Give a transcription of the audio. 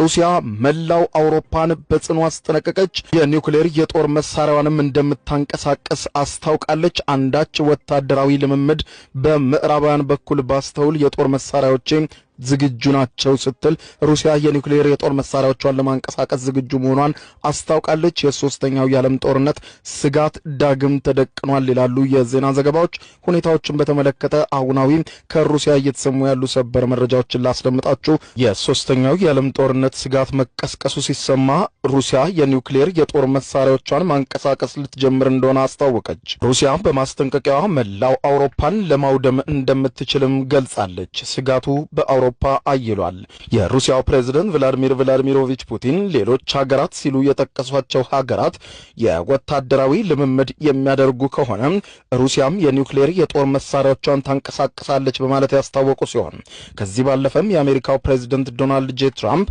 ሩሲያ መላው አውሮፓን በጽኑ አስጠነቀቀች። የኒውክሌር የጦር መሳሪያዋንም እንደምታንቀሳቀስ አስታውቃለች። አንዳች ወታደራዊ ልምምድ በምዕራባውያን በኩል ባስተውል የጦር መሳሪያዎቼ ዝግጁ ናቸው ስትል ሩሲያ የኒውክሌር የጦር መሳሪያዎቿን ለማንቀሳቀስ ዝግጁ መሆኗን አስታውቃለች። የሶስተኛው የዓለም ጦርነት ስጋት ዳግም ተደቅኗል ይላሉ የዜና ዘገባዎች። ሁኔታዎችን በተመለከተ አሁናዊ ከሩሲያ እየተሰሙ ያሉ ሰበር መረጃዎችን ላስደምጣችሁ። የሶስተኛው የዓለም ጦርነት ስጋት መቀስቀሱ ሲሰማ ሩሲያ የኒውክሌር የጦር መሳሪያዎቿን ማንቀሳቀስ ልትጀምር እንደሆነ አስታወቀች። ሩሲያ በማስጠንቀቂያዋ መላው አውሮፓን ለማውደም እንደምትችልም ገልጻለች። ስጋቱ በአውሮፓ አይሏል። የሩሲያው ፕሬዝደንት ቭላዲሚር ቭላዲሚሮቪች ፑቲን ሌሎች ሀገራት ሲሉ የጠቀሷቸው ሀገራት የወታደራዊ ልምምድ የሚያደርጉ ከሆነ ሩሲያም የኒውክሌር የጦር መሳሪያዎቿን ታንቀሳቅሳለች በማለት ያስታወቁ ሲሆን፣ ከዚህ ባለፈም የአሜሪካው ፕሬዝደንት ዶናልድ ጄ ትራምፕ